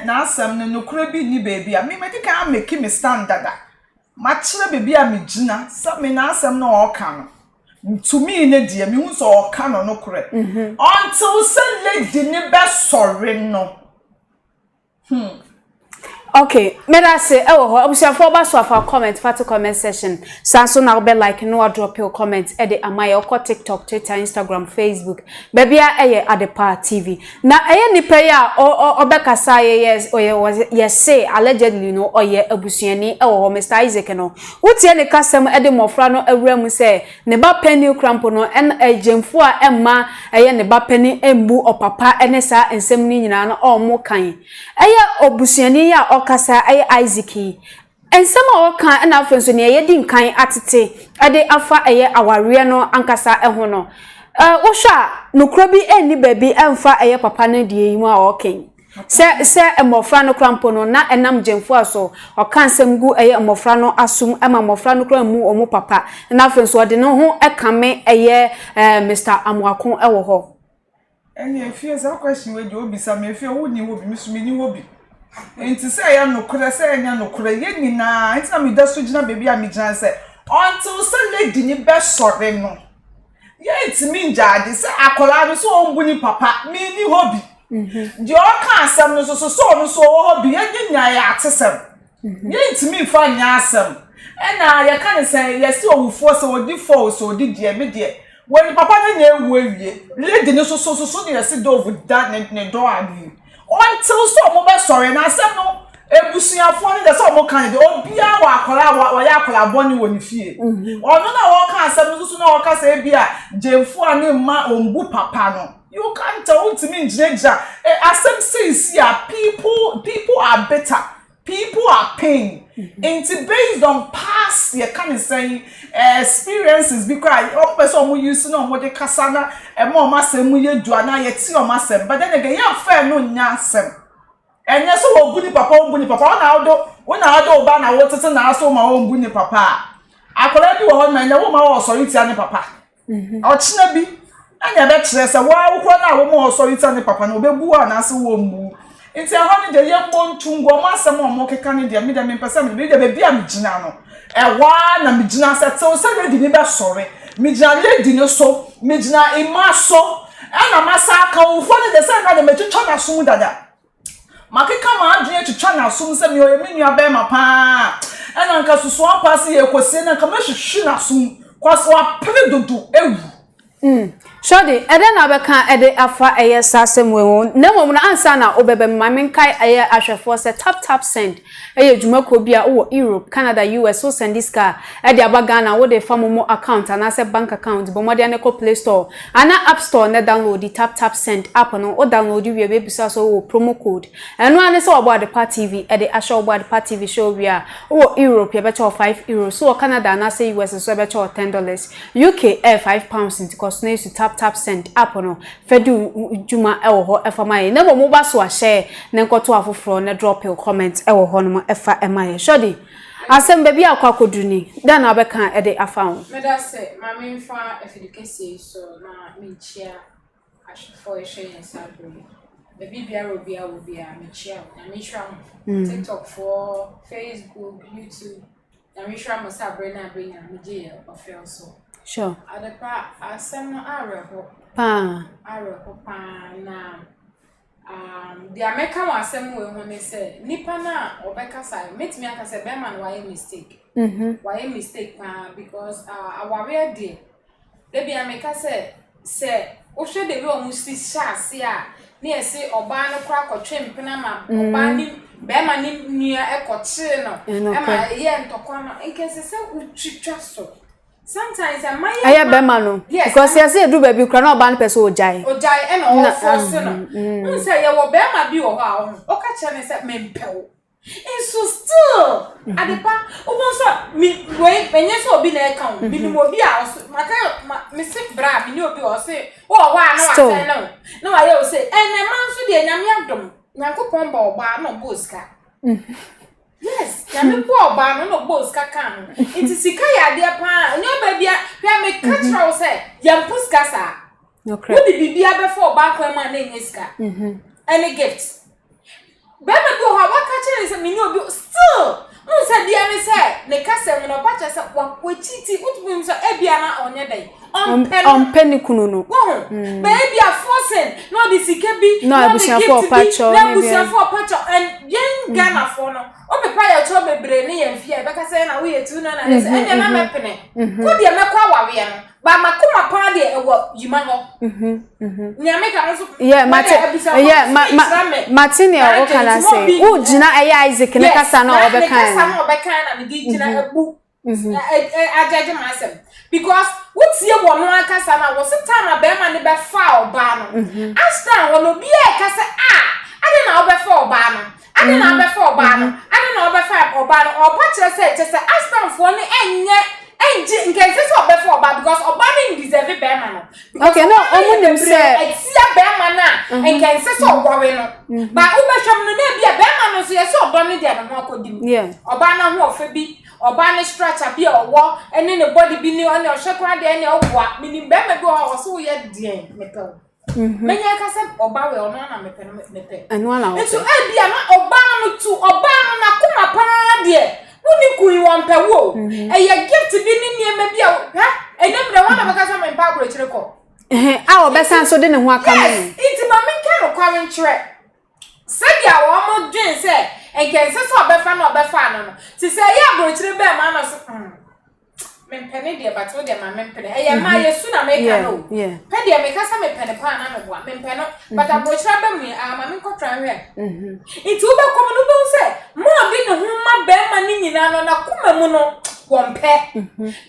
n'asɛm no nokorɛ bi nni baabi a, me medi kan amake me stand dada. Makyerɛ baabi a megyina sɛ me n'asɛm no a ɔreka no. To me ne deɛ mehu sɛ ɔreka no nokorɛ. Until sɛ lady ne bɛsɔre no. Okay, meda ase ɛwɔ hɔ. Abusuafoɔ ba so afa comment fa to comment section. Saa nso na wobɛ like na wadrop your comment ɛde ama yɛ. Wokɔ TikTok, Twitter, Instagram, Facebook, baabi a ɛyɛ Adepa TV. Na ɛyɛ nipa yi a ɔbɛkasa yɛ ɔyɛ yɛse allegedly no ɔyɛ abusuani ɛwɔ hɔ, Mr Isaac no. Wotie ne kasɛm ɛde mmɔfra no awura mu sɛ ne ba panin kura mpo no ɛn ɛgyemfo a ɛmma ɛyɛ ne ba panin mbu ɔpapa ɛne saa nsɛm no nyinaa no ɔmo kan. Ɛyɛ obusuani yi a ɔkasa ɛyɛ Isaac yi. Nsɛm a ɔka ɛna afei nso nea yɛdi nkan atete ɛde afa ɛyɛ awareɛ no ankasa ɛho no. Wohwɛ a nokora bi ɛnni baabi ɛmfa ɛyɛ papa no deɛ yi mu a ɔka yi. Sɛ mmɔfra no kora mpo no na ɛnam gyemfo a so ɔka nsɛm gu ɛyɛ mmɔfra no asom ɛma mmɔfra no kora mmu ɔmo papa, na afei nso ɔde ne ho ɛkame ɛyɛ Mr Amoako ɛwɔ hɔ. Ɛne efie saa question wei deɛ obisa me, efie wonni hɔ bi, me so menni hɔ bi. Nti sɛ ɛyɛ nokorɛ sɛ ɛnyɛ nokorɛ, yɛn nyinaa nti na meda so gyina baabi a megyina sɛ until sɛ lady ni bɛsɔre no, yɛntumi ngyaagye sɛ akwaraa no sɛ ɔmbu ne papa. Menni hɔ bi. Deɛ ɔka asɛm no nso so sɛ ɔno nso ɔwɔ hɔ bi, yɛn nyinaa yɛ atesɛm. Yɛntumi mfa nyɛ asɛm. Ɛna yɛka ne sɛ yɛsi owufoɔ sɛ ɔdi fɔ sɛ ɔdi deɛ me deɛ wɔn papa no na ewu awie, lady no soso soso ne yɛsi dove da ne dɔ ano yi until sɛ ɔmo bɛsɔre na asɛm no ebusuafoɔ no deɛ sɛ ɔmo ka ne deɛ obiara wɔ akwaraa a wɔyɛ akwaraa bɔne wɔ ne fie. Ɔno na wɔka asɛm no soso na wɔka sɛ ebi a gyemfo a ne mma ɔmbu papa no, you can't tell, wontumi ngyinagyina asɛm seesi a people are bitter, people are pain. Nti based on past yɛka ne sɛn experiences bi koraa ɔmo pɛ sɛ ɔmo use na ɔmo de kasa na ɛma ɔmo asɛm mu yɛ du anaa yɛte ɔmo asɛm, but then again yɛmfɛ no nya asɛm. Ɛnyɛ sɛ wɔbu ne papa, wɔbu ne papa, wɔn na ɔdo wɔn na ɔdo ɔba na wɔtete na aso ma wɔn bu ne papa a akwadaa bi wɔ hɔ na ɛnyɛ wɔn ma wɔsɔre tia ne papa. Ɔkyena bi ɛna ɛbɛkyerɛ sɛ wɔn awokɔ no a wɔn ɔsɔre tia ne papa no ɔbɛbu wɔn anaasɛ wɔn mu. Nti ɛhɔ no deɛ yɛmmɔ ntungu ɔmo asɛm a ɔmo keka no deɛ, mi deɛ mi mpɛ sɛ mi deɛ beebi a mi gyina no ɛhɔ ara na mi gyina sɛ tew sɛ lady ni bɛsɔre, mi gyina lady no so, mi gyina ima so, ɛna masa aka owufoɔ no deɛ sɛ ɛna deɛ mɛtwitwa n'asom dada, makeka maa adwene atwitwa n'asom sɛ mi ɔyɛ mi nua bɛrima paa, ɛna nka soso ampa se yɛ kɔsie na nka mɛhwehwe n'asom kɔs wapere dodo ewu. Shorty, ɛdɛn na wobɛka ɛde afa ɛyɛ saa asɛm wei ho? Na mmom no ansa na wobɛba mu, ma menkae ɛyɛ ahwɛfoɔ sɛ Tap Tap Send ɛyɛ dwumakuo bi a wowɔ Europe, Canada, US, wo sɛnde sika a ɛde aba Ghana, wode fa momo account anaasɛ bank account. Bɔ mmɔden na kɔ Play Store anaa App Store na download Tap Tap Send app no. Wo download wie a, ɛbɛbisa sɛ wowɔ promo code. Ɛno ara ne sɛ wɔabɔ Adepa TV ɛde ahyɛ. Wobɔ Adepa TV hyɛ wo wie a, wowɔ Europe yɛbɛkyɛ wo €5, so wɔ Canada anaasɛ US nso ɛbɛkyɛ wo $10, UK ɛyɛ £5, nti kɔ so na use Tap Tap Tap Send app no fa di wo dwuma wɔ hɔ fa ma yɛn. Na mmom woba so a share na nkɔto afoforɔ na drop your comment wɔ hɔnom fa ma yɛn. Shorty, asɛm baabi a akɔ akɔduru ni, dɛn na wobɛka de afa ho? Meda ase, ma memfa afidikɛseɛ yi so na menkyia ahwɛfoɔ a ɛhwɛ yɛn saa berɛ yi. Baabi biara a obiara wɔ biara, mekyia wo. Nyame nhyira mo. TikTok foɔ, Facebook, YouTube, Nyame nhyira mo sɛ aberɛ ne aberɛ nyinaa mogye yɛn ɔfɛw so. Sure. Adepa, asɛm no awerɛho. Paa. Awerɛho paa na um, deɛ mɛka wɔ asɛm wei ho ne sɛ nipa no a ɔbɛkasa mɛtumi aka sɛ bɛrima no wayɛ mistake. Mm -hmm. Wayɛ mistake paa because uh, awareɛ deɛ Da bi a meka sɛ, sɛ wohwɛ the way wɔn si hyɛ ase a, ne yɛse ɔbaa no koraa kɔtwe mpena ma ɔbaa ne bɛrima ne nua kɔkyee no ɛma ɛyɛ ntɔkwa no, nka ɛsɛ sɛ wotwitwa so. Sometimes ɛma yɛ ɛyɛ bɛrima no because yɛsɛ edu baabi koraa na ɔbaa no pɛ sɛ ɔgyae. Ɔgyae ɛna ɔfɔɔse no. N sɛ yɛwɔ bɛrima bi wɔ hɔ a ɔho ɔka kyerɛ ne sɛ mempɛ wo. Nso still adepa wobɛhu sɛ me wei ɛnyɛ sɛ obi na ɛka o menim obi a ɔso maka ma mese bra me ne obi a ɔse wowɔ hɔ a na wasɛn ne wo na wayɛ wo sɛ ɛnɛ ma nso deɛ nyame adom nyankopɔn bɔ ɔbaa na ɔbɔɔ sika yes nyame bɔ ɔbaa no na ɔbɔɔ sika kaa ho nti sika yɛ adeɛ paa ɛnyɛ ɔbaa bia hwɛ meka kyerɛ wo sɛ yɛmpo sika saa wode biribia bɛfa ɔbaa kwan mu a na ɛnyɛ sika ɛne gift Bɛrima bi wɔ hɔ a waka kyerɛ ne sɛ mene obi still wohu sɛ deɛ ne sɛ ne kasa mu no ɔba kyerɛ sɛ wakyiti wotumi hu sɛ ebia na ɔnyɛ dɛn ɔmpɛ no ɔmpɛ ne kunu no wohu mm. bɛyɛ bi a forcing na ɔde sika bi na ɔde gift bi na abusuafo ɔpa kyɛw and yɛn mm. Ghanafoɔ no wopepa yɛ kyɛw bebree ne yɛn fie a yɛbɛka sɛ na woyɛ tu na na yɛ sɛ ɛnneɛ na mɛpene ko deɛ mɛkɔ awareɛ no Ba makoma paa deɛ ɛwɔ yima hɔ. Mhm, mhm. Nea meka no nso. Yeah, mate. Yeah, ma ma mate nea ɔka na se. Wo gyina ɛyɛ Isaac ne kasa na ɔbɛka. Yes, ne kasa na ɔbɛka na me de gyina mhm. abu. Mhm. Agyagye ma asɛm. Because wotie wɔ no ankasa na wɔ se time a bɛrima ne bɛfa ɔbaa no. Mhm. Ashton hɔ no obi a ɛka sɛ ah, ade na ɔbɛfa ɔbaa no. Adɛn na wobɛfa ɔbaa no? Adɛn na wobɛfa ɔbaa no? Ɔba kyerɛ sɛ kyerɛ sɛ Astonfoɔ no ɛnyɛ ɛngye nka ɛnsɛ sɛ ɔbɛfa ɔbaa because ɔbaa no ndeserve bɛrima no. Because okay, no, ɔbaa no ɔmo yɛ nim bebree sɛ ɛtia bɛrima no a nka ɛnsɛ sɛ ɔware no. Ba wobɛhwɛ mu no na ebi a bɛrima no nso yɛ sɛ ɔdɔ no deɛ ne ho akɔdi mu. Yeah. Ɔbaa no ahoɔfɛ bi, ɔbaa no structure bi a ɔwɔ ɛne ne body bi ne ɔne ɔhwɛ koraa deɛ ɛne ɔboa. Menim bɛrima bi wɔ hɔ a ɔse woyɛ deɛn mepɛ wo. Mhm. Menya ka sɛ ɔba wɛ ɔno ana mepɛ no mepɛ. Ɛno ana wopɛ. Nso ebi a na ɔbaa no tu ɔbaa no n'akoma paa deɛ wo ne kun yi wɔn pɛ wo o. Mhm. Ɛyɛ gift bi ne nneɛma bi a hwɛ ɛnɛ mmerɛ wɔn na bɛka sɛ mempɛ aburokyire kɔ. A ɔbɛsan so de ne ho aka no. Yes, nti ma menka nokware nkyerɛ. Sɛdeɛ wɔn dwen sɛ nka ɛnsɛ sɛ ɔbɛfa no ɔbɛfa no no te sɛ ɛyɛ aburokyire bɛɛ ma no so. Mm. Mempɛ ne deɛ but wo deɛ ma mempene. Ɛyɛ mmaa yɛ su na meka no o. Pɛ deɛ meka sɛ mepɛ no paa na meboa. Mempɛ no but aburokyerɛ aba mu yi ah ma menkɔtra nhwɛ. Nti wobɛkɔ mu no wobɛhu sɛ ma ɔde ne ho ma bɛrima no nyinaa no n'akoma mu no wɔmpɛ.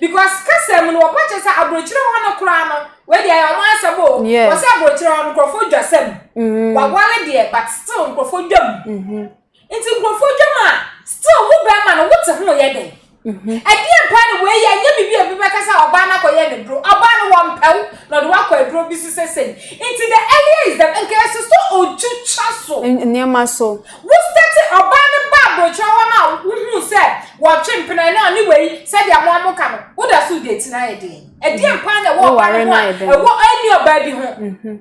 Because kasa mu no wɔpa kyerɛ sɛ aburokyerɛ hɔ no koraa no wei deɛ ɛyɛ wɔn asɛm o. Wɔsɛ aburokyerɛ hɔ no nkurɔfoɔ dwa sɛm. Waware deɛ but still nkurɔfoɔ dwa mu. Nti nkurɔfoɔ dwam a still wo bɛrima no wote ho yɛ dɛn? Mhm. Ɛdeɛ paa na wei yɛ nyɛ biribi a obi bɛka sɛ ɔbaa no akɔyɛ ne duro. Ɔbaa no wɔmpɛ wo na ɔde wakɔ aduro bi so sɛ sei. Nti the earlier is the nka ɛsɛ sɛ ɔtwitwa so. Nneɛma so. Wo starte ɔbaa no ba aburokyerɛ hɔ no a wohuu sɛ wɔtwe mpena ɛne ɔne wei sɛdeɛ mo a moka no woda so date no ayɛ deɛn? Ɛdeɛn paa na ɛwɔ ɔbaa no ho a ɛwɔ ɛnni ɔbaa bi ho? Mhm.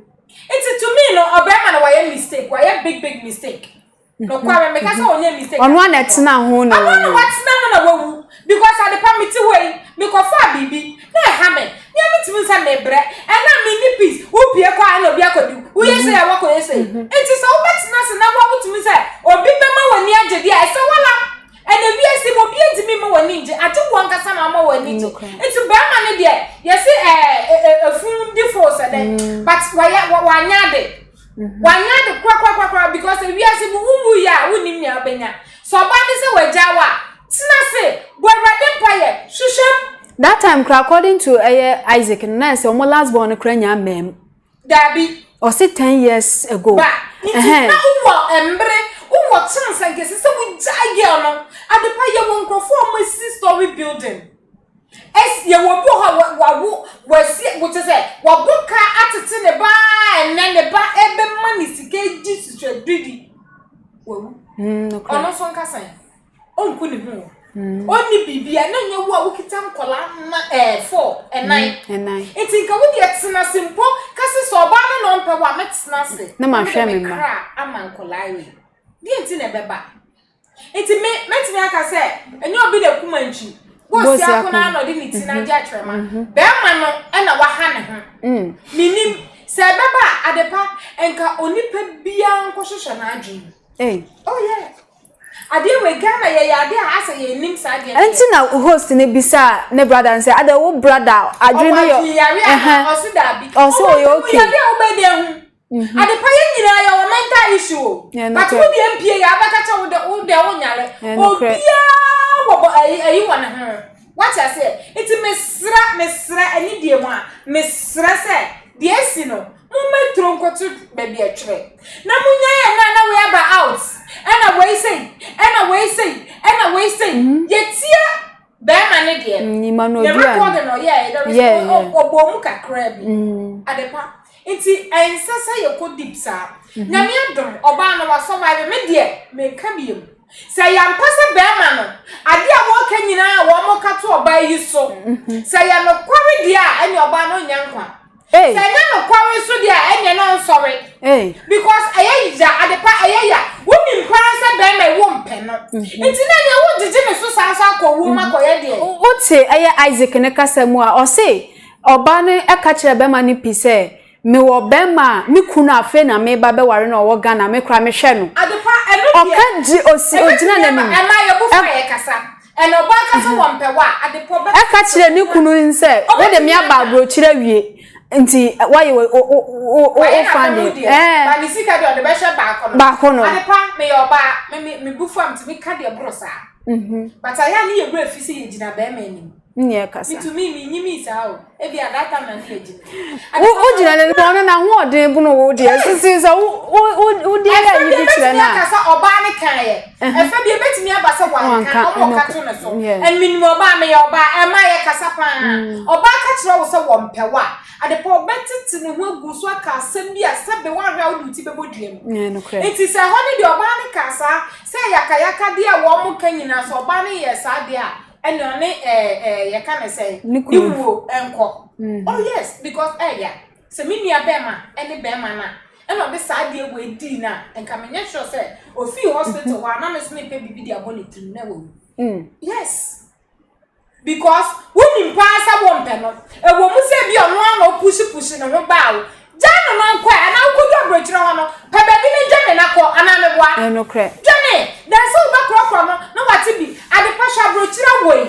Nti to me no ɔbɛrima no wayɛ mistake wayɛ big big mistake. Nokware meka sɛ ɔnyɛ mistake. Ɔno a na ɛtena ho na wawu. Ɔno na watena ho na wawu because adepa me te hɔ yi mekɔfaa biribi na ɛha me nea metumi sɛ mebrɛ ɛna menni peace wopie kɔ a ɛna obi akɔdi woyɛ sɛ yɛ wakɔyɛ sɛ nti sɛ wobɛtena ase na wotumi sɛ obi bɛma w'ani agye deɛ ɛsɛ wala Ɛnɛ wiase mu obiara ntumi mma w'ani ngye agye wo ankasa na ama w'ani gye. Nti bɛrima no deɛ yɛse ɛɛ efun di fo sɛ dɛ mm. but wayɛ wanyɛ ade. Mm-hmm. Wanyɛ ade korakorakorakora because wiase mu wunwu yɛ a wunnim nea wobɛnya. Sɛ ɔbaa ne sɛ wagya wo a tena ase bɔ awurade mpaeɛ hwehwɛ mu. That time kora according to ɛyɛ Isaac no na ɛsɛ wɔn last born no kora nya mmaa mu. Dabi. Ɔse ten years ago. Ba, nti na wowɔ mmere, wowɔ chance a nka ɛsɛ sɛ wogyae girl no. Adepa yɛwɔ nkurɔfoɔ a wɔasi story building. Ɛs yɛwɔ obi wɔ hɔ a wawo wasi wote sɛ wabɔ ka atete ne ba ɛnɛ ne ba ɛbɛma ne sika gye sisɛ wawu. Mm, Ɔno nso nka sɛn? Ɔnku ne ho o. Mm. Ɔnni biribia na nyɛ wo a wokita nkɔla na ɛɛ eh, fɔ ɛnan. Mm, ɛnan. Nti nka wo deɛ tena ase mpo kasi sɛ ɔbaa no na ɔmpɛ wo a mɛtena ase. Na mahwɛ me mma. Kra ama nkɔla yi. Deɛ nti na ɛbɛba. Nti me mɛtumi aka sɛ ɛnyɛ obi na ekum antwi. Bosi ako na na ɔde ne ti na agye atwerɛma. Mhm. Bɛrima no ɛna waha ne ho. Mm. Menim sɛ ɛbɛba a adepa nka onipa biara nkɔhwehwɛ n'adwene. Hey. Oh yeah. Adeɛ wei Ghana yɛyɛ adeɛ a asɛ yɛnnim saa adeɛ no. Ɛnti na host no bisaa ne brother no sɛ adɛ wo brother adwene no yɛ. Ɔwɔ adwene yare a ɔse daabi. Ɔse ɔyɛ okay. Ɔwɔ adwene yare a wobɛ dɛ hu. Mhm. Adepa yɛn nyinaa yɛwɔ mental issue o. But wo deɛ mpie yɛ abɛka kyɛ wo de wo deɛ wo nyare. Obiara wɔ bɔ ayi ayi wɔ ne ho. Wate aseɛ? Nti mesrɛ mesrɛ anidie mu a mesrɛ sɛ deɛ asi no momma turo nkɔto baabi ɛtwerɛ na monyae ɛna na wei aba out ɛna wei sei ɛna wei sei ɛna wei sei mhm. yɛtie bɛrima ne deɛ mm, ne record no ɔyɛɛ there is ɔbɔ mu kakra bi mm. adepa nti ɛnsɛ sɛ yɛkɔ deep saa mhm. nyame adom ɔbaa no wa survive me deɛ meka biom Sɛ ɛyɛ ampa sɛ bɛrima no, adeɛ a wɔreka nyinaa a wɔka to ɔbaa yi so, mhm. sɛ ɛyɛ nokware deɛ a, ɛne ɔbaa no nnya nkwa. Sɛ ɛnyɛ nokware nso deɛ a, ɛneɛ na ɔnsɔre. Because ɛyɛ ya, adepa ɛyɛ ya. Wonim paa sɛ bɛrima yi wompɛ no. Mhm. Nti na neɛ wogyegye ne so saa nso akɔ wuo mu mhm. akɔyɛ deɛ. Wote ɛyɛ Isaac ne kasa mu a, ɔse ɔbaa no ɛka kyerɛ bɛrima no pi sɛ Mewɔ bɛɛma a me kunu a afei na meba bɛware no a ɔwɔ Ghana me koraa mehwɛ no. Adepa, ɛno deɛ, Ɔka gye osi ogyina ɛbɛtumi aba, n'anim. ɛma yɛbo fa Ɛ yɛkasa. Ɛna ɔbaa ka sɛ wɔmpɛ wo a, adepa ɔbɛka Ɛka kyerɛ ne kunu n sɛ wode me Ɔbɛtumi aba aka. aburokyire awie nti woayɛ wo wo wo wo Wayɛ wo fa n'afa mu deɛ deɛ, ɛɛ but ne sika deɛ ɔde bɛhwɛ baako no. Baako no. Adepa, meyɛ ɔbaa, me me me bo fu a metumi ka deɛ ɛboro saa. But ayɛ a ne yɛ werɛ fi sɛ yɛgyina bɛɛma anim. Nni ɛkasa. Metumi, menyimii saa o. Ebi a that time na ne yɛ gyimi. Wo wo gyina n'anim ɔno n'ahoɔden bunu wo deɛ sisi sɛ wo wo wo wo deɛ yɛ ayi bi kyerɛ no a. Ɛfɛ bi ebetumi aka sɛ ɔbaa ne kan yɛ. Ɛfɛ bi ebetumi aba sɛ wanka ɔmo ɔka to ne so. Ɛminim ɔbaa meyɛ ɔbaa ɛma yɛ kasa paa. Ɔbaa ka kyerɛ wo sɛ wɔmpɛ wo a adepa ɔbɛtete ne ho agu so aka asɛm bi a sɛbe woahwɛ a wode wo ti bɛbɔ dua mu. Nti sɛ ɛhɔ ne deɛ ɔbaa ne kaa saa sɛ yakayaka deɛ a wɔn ka nyinaa sɛ ɔbaa ne yɛ saa deɛ a ɛne ɔne ɛɛ ɛɛ yɛka ne sɛn ne wuo nkɔ mm. oh yes because ɛya sɛ me nua bɛrima ɛne bɛrima no a ɛna ɔde saa adeɛ wɔ edi na nka menyɛ sure sɛ ofii hospital hɔ a na me so mepɛ biribi de abɔ ne tirim na wawu mm. yes because wonim paa sɛ wompɛ no ɛwɔ mu sɛ bi ɔno ano ɔpusipusi ne ho baa wo Gyaa no na ɔnkɔ ɛ, anaa wokɔdu aburokyire hɔ no, pɛ baabi na dwane na kɔ, anaa meboa? Ɛnokorɛ. Dwane! Dan sɛ wobɛkorɔkorɔ no na wate bi. Adepa hwɛ aburokyire awɔ yi,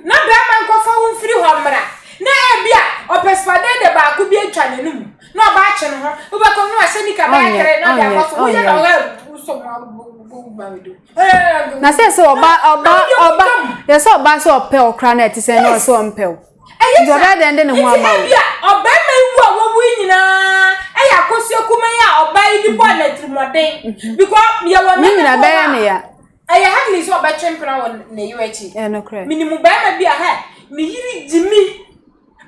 na barima nkɔfa wo mfiri hɔ mmra, na ebia ɔpɛ spadeede baako bi atwa n'anum, na ɔba atwe ne ho, wobɛkɔ no na wahyɛ nika bɛyɛ tere na ɔde akɔ so, woyɛ na ɔhɛ wosɔ mu abubububu Na sɛ sɛ ɔba ɔba ɔba yɛ sɛ ɔba sɛ ɔpɛ ɔkora na ɛte sɛ na ɔsɛ ɔmpɛ o. Ɛyɛ Nti ɔbɛyɛ dɛn de ne ho ama wo? Nti ebia ɔbarima yi wu a wawu yi nyinaa ɛyɛ akosua kuma yi a ɔbaa yi de bɔɔ no atirimuɔden. Mhm. Because yɛwɔ Ne mmarima nyinaa bi wɔ bɛyɛ hɔ ne ya. a ɛyɛ hardly sɛ ɔbɛtwe mpena wɔ ne yere akyi. Ɛyɛ nokorɛ. Menim barima bi a hɛ ne yere gyimi.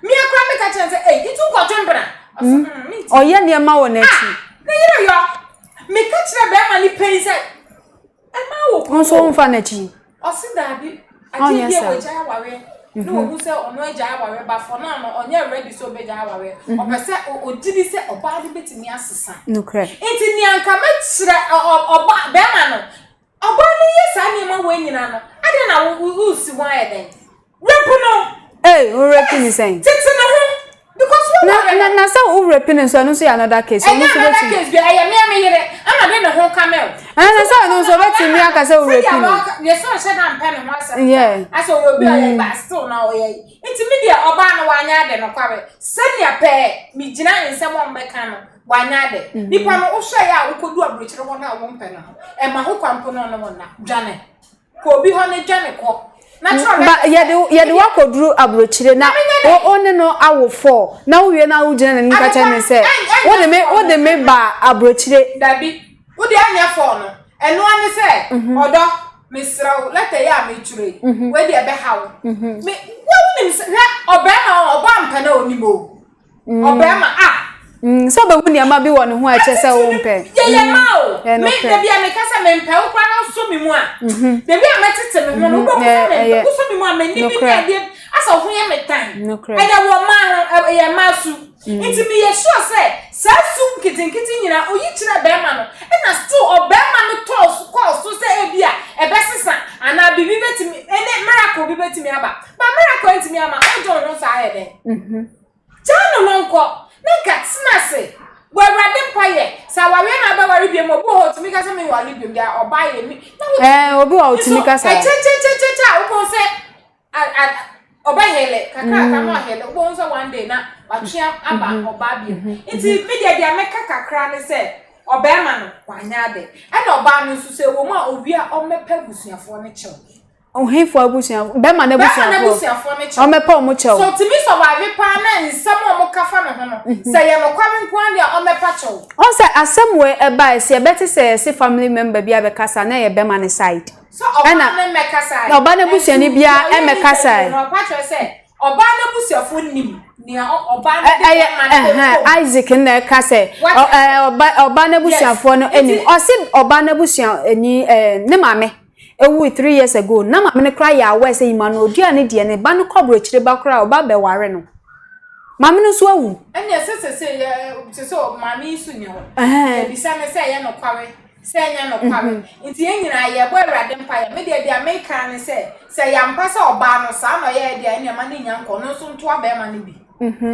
Mea koraa meka kyerɛ no sɛ ei nti wokɔtwe mpena? Ɔse Mm. mm mentumi. Ɔyɛ nneɛma wɔ n'akyi. Ah ne yere yɔ. Meka kyerɛ barima no pɛn sɛ Ɛma wo Wo nso womfa n'akyi. Ɔse daabi, agye bi a wagyae awareɛ na mhm. wahu sɛ ɔno agyae awareɛ ba for now no ɔnyɛ ready sɛ ɔbɛgyae awareɛ. Mhm. Ɔpɛ sɛ ɔgye di sɛ ɔbaa no bɛtumi asesa. Nokorɛ. Nti nea nka mɛkyerɛ ɔba bɛrima no, ɔbaa no yɛ saa nneɛma wei nyinaa no, adɛn na wosi ho ayɛ dɛn? Rape no. Ee, wo rape ni sɛn? Tete ne ho. Because wo na ware na no. na sɛ wo rape no nso ɛno nso yɛ another case. Ɛnyɛ another case bi ɛyɛ me a me yere ɛna de ne ho ka me o. Ɛna na sɛ ɛno nso ɔbɛtumi aka sɛ wo rape no. Sɛdeɛ yɛ sɛ ɔhyɛ da mpɛ ne ho asɛm. Yeah. Asɛ ɔyɛ obi a ɔyɛ ba still na ɔyɛ yi. Nti me deɛ ɔbaa no wanyɛ ade nokware. Sɛnea pɛɛ me gyina nsɛm a ɔmbɛka no wanyɛ ade. Nipa no wohwɛ yɛ a wokɔdu aburokyire hɔ no a wompɛ no no ɛma ho kwan mpo na ɔne wo nna. Dwane. Kɔ obi hɔ na dwane kɔ. Na kyerɛ Ba yɛde yɛde wakɔduru aburokyire na wo ne no awo fɔ na wowie na wogyina n'anim ka kyerɛ ne sɛ wode me wode me ba aburokyire. Dabi wode anyɛ fɔɔ no ɛnoa ne sɛ mhm. ɔdɔ. Mesrɛ wo, lɛtɛ yi a metwerɛ yi, wei deɛ ɛbɛha wo. Me, wonim sɛ, hwɛ, ɔbarima a ɔbɔ ampɛ na ɔnim o. Ɔbarima a. Sɛ ɔbɛhu nneɛma bi wɔ ne ho a ɛkyɛ sɛ wompɛ. Yɛyɛ ma o. Me, dabi a meka sɛ mempɛ wo koraa na wosɔ me mu a. Dabi a mɛtete me ho no, wobɛhu sɛ mempɛ. Wosɔ me mu a, m'ani bi ne adeɛ, asɛ wo ho yɛ me tan. Ɛyɛ wɔ mmaa ho, ɛyɛ mmaa su. Nti meyɛ sure sɛ saa su nketenkete nyinaa oyi kyerɛɛ bɛɛma no ɛna still ɔbɛɛma no tɔɔ so kɔɔ so sɛ ebia ɛbɛsesa anaa biribi bɛtumi ɛne miracle bi bɛtumi aba but miracle antumi ama wogye wo ho saa ayɛ dɛn? Gyaa no no nkɔ na nka tena ase bɔ awurade mpaeɛ sɛ awareɛ na abɛware biom obi wɔ hɔ otumi ka sɛ menware biom deɛ ɔbaa yɛ mi na wo Ɛɛ obi wɔ hɔ otumi ka saa. Ɛkyɛkyɛkyɛkyɛ a wobɛhu sɛ ɔbɛhele kakraka na ɔhele wobɛhu sɛ one day na watwe aba ɔbaa bio nti me deɛ deɛ mɛka kakra ne sɛ ɔbɛrima no wanyɛ ade ɛna ɔbaa no nso sɛ ɛwɔ mu a owie a ɔmmɛpɛ abusuafoɔ no kyɛw. Ɔhefoɔ abusuafoɔ bɛrima no abusuafoɔ ɔmmɛpɛ ɔmo kyɛw. So tumi survive paa na nsɛm a ɔmo ka fa ne ho no sɛ yɛ nokware nko ara deɛ ɔmmɛpa kyɛw. Ɔn sɛ asɛm wei ɛbae sɛ yɛbɛte sɛ yɛse family member bi abɛkasa na ɛyɛ bɛrima no side. Sɛ ɔbaa no mmɛkasae. Ɔbaa no abusuani biara mmɛkasae. Na ɔpa kyerɛ sɛ ɔbaa no abusuafo nim nea ɔbaa no de bɛma no kɔ. Isaac na ɛka sɛ ɔbaa no abusuafoɔ no nim. Ɔse ɔbaa no abusuani ne maame ewui 3 years ago. Na maame no koraa yɛ aware sɛ Emmanuel Odua ne deɛ ne ba no kɔ aburokyire ba koraa ɔba bɛware no. Maame no nso awu. Ɛnna ɛsɛ sɛ sɛ sɛ maame yi nso nni hɔ. Yɛbisa no sɛ ɛyɛ nokware. Sɛ ɛnyɛ nokware. Nti yɛn nyinaa yɛbɔ Awurade mpaeɛ. Me deɛ deɛ meka ara ne sɛ, sɛ ɛyɛ ampa sɛ ɔbaa no saa na ɔyɛeɛ deɛ a, ɛnneɛ ma no nnya nkɔ. Ɔno nso ntoa barima no bi.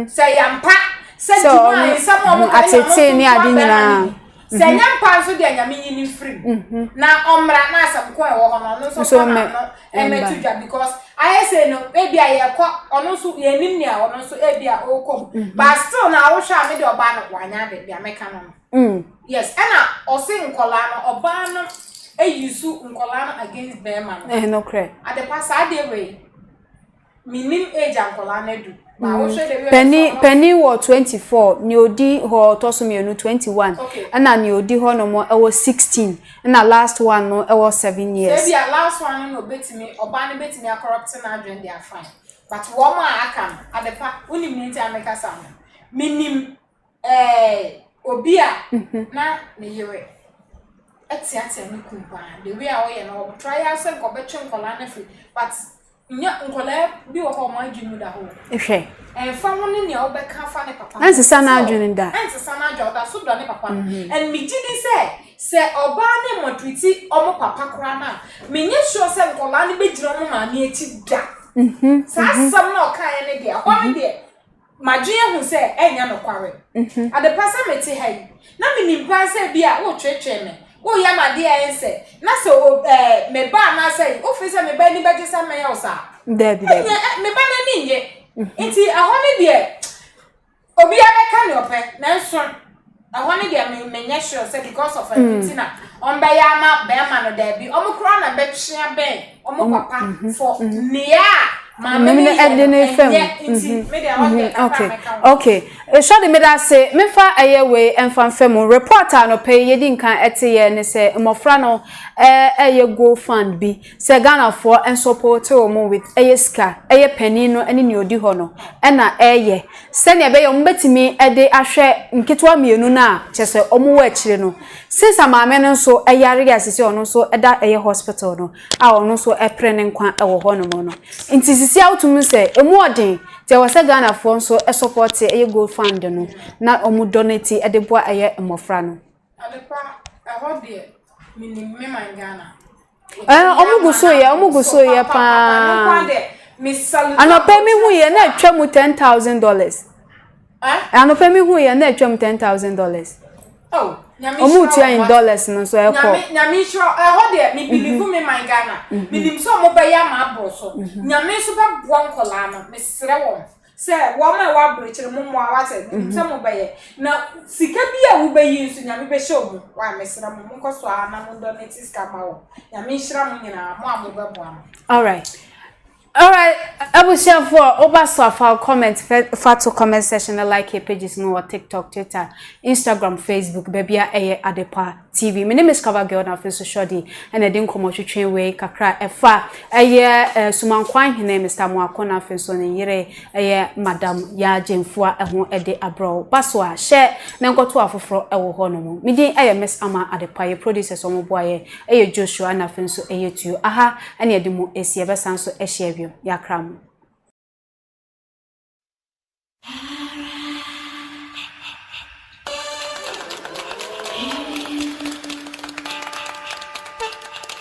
Sɛ ɛyɛ ampa sɛ dwuma a nsɛm a wɔka ɛnneɛ ɔno nso ntoa barima no bi. Sɛ ɛnyɛ ampa nso deɛ Nyame nyi no mfiri mu. Na ɔmmra na asɛm ko a ɛwɔ hɔ no ɔno nso mfa n'ano mmɛto dwa because ayɛ sei no ebi a yɛkɔ ɔno nso yɛnnim nea ɔno nso ebi a ɔrekɔ mu. But still na wohwɛ a me deɛ ɔbaa no wanyɛ ade deɛ mɛka no no. Mm. Yes, ɛna ɔse nkɔlaa no, ɔbaa no use nkɔlaa no against bɛrima no. Ɛyɛ nokorɛ. Adepa saa adeɛ wei, menim age a nkɔlaa no adu. Ba mm. wohwɛ de Panin panin wɔ 24, nea odi hɔ ɔtɔ so mmienu 21, okay. ɛna nea odi hɔ nom ɛwɔ 16, ɛna last one no ɛwɔ 7 years. Sɛ ebi a last one no na obetumi, ɔbaa no betumi akɔrɔpte n'adwene de afan. But wɔn a aka no, adepa, wonim ne nti a meka saa no. Menim Ɛɛ obi a na ne yere teatea ne kunu paa. The way a ɔyɛ no, ɔtra yɛ sɛ nka ɔbɛtwe nkwadaa no afiri. But nyɛ nkwadaa bi wɔ hɔ a wɔn adwene mu da hɔ. Hwɛ. Ɛmfa ho ne nea wobɛka afa ne papa ho. Ɛnsesa n'adwene da. Ɛnsesa n'adwene, ɔda so dɔ ne papa no. And megye di sɛ, sɛ ɔbaa no mmɔtriti wɔn papa koraa no a, menyɛ sure sɛ nkwadaa no bɛgyina wɔn maame akyi da. Saa asɛm no a ɔkaeɛ no deɛ, ɛhɔ no deɛ, Madwen ahu sɛ ɛnyɛ nokware. Adepa sɛ mete ha yi, na minim paa sɛ ebia woretweetwee me, woreyɛ me ade a ɛnsɛ, na sɛ o, ɛɛ, me ba anaasɛ wofii sɛ me ba ani bɛgye sɛ mɛyɛ wo saa? Dabi, dabi. Ɛnyɛ, ɛ, me ba no ani nnye. Nti ɛhɔ no deɛ, obiara bɛka nea ɔpɛ, nanso Ɛhɔ no deɛ me menyɛ sure sɛ because of ɛno nti na ɔmbɛyɛ ama bɛrima no daabi ɔmo koraa na bɛtwe abɛn ɔmo papa for nea a maame no yɛ no ɛnyɛ nti me deɛ ɛhɔ deɛ kakra mɛka ho. Okay Shorty meda ase memfa ɛyɛ wei ɛmfa mfa mu report a anɔpa yi yɛdi nkan ɛte yɛ ne sɛ mmɔfra no ɛyɛ go fund bi sɛ Ghanafoɔ nsɔpɔte wɔn with ɛyɛ sika ɛyɛ panin no ɛne nea ɔdi hɔ no ɛna ɛyɛ Sɛnea ɛbɛyɛ wɔbɛtumi de ahwɛ nketewa mmienu no a kyerɛ sɛ wɔwɔ akyire no. Since a maame no nso yare a sisi ɔno nso da ɛyɛ hospital no a ɔno nso pere ne nkwa wɔ hɔ nom no. Nti sisi a wotumi hu sɛ ɛmu ɔden nti ɛwɔ sɛ Ghanafoɔ nso support ɛyɛ Gold Fund no na wɔn donate de boa ɛyɛ mmɔfra no. Adepa, ɛhɔ deɛ menim me man Ghana. Ɛɛ ɔmo gu so yɛ ɔmo gu so yɛ paa. Anɔpɛ mi hu yɛ na atwa mu $10,000. Anɔpɛ mi hu yɛ na atwa mu $10,000. Ɔmo tua in dollars no so ɛkɔ. Nyame nyame nhyira ɛhɔ deɛ mi believe me man Ghana. Mi nim sɛ ɔmo bɛyɛ ama aboro so. Nyame nso bɛboa nkɔlaa no mesrɛ wɔn. Sɛ wɔn a ɛwɔ aburokyire mo mmoa wate menim sɛ mo bɛyɛ na sika bi a wobɛyi nso nyame bɛhyɛ wo mu wa mesrɛ mo monkɔ so ara na mo donate sika ma wɔn nyame nhyira mo nyinaa mo a mobɛboa no. Alright. Alright, abusuafoɔ, woba so a fa comment fa to comment section na like yɛ pages no wɔ TikTok, Twitter, Instagram, Facebook, baabi a ɛyɛ Adepa TV. Me ne Miss Cover Girl na afei nso Shorty ɛna ɛde nkɔmmɔ twetwe wei kakra ɛfa ɛyɛ eh, Sumankwan hene Mr. Moako na afei nso ne yere ɛyɛ Madam Yaa Gyamfua ɛho ɛde abrɛ wo. Ba so a hyɛ na nkɔto afoforɔ ɛwɔ hɔ nom. Me din ɛyɛ Miss Ama Adepa, yɛ producers wɔn boa yɛ ɛyɛ Joshua na afei nso ɛyɛ Tuo. Aha ɛne ɛde mo ɛsi yɛbɛsan nso ahyia bio. Yɛakra mo.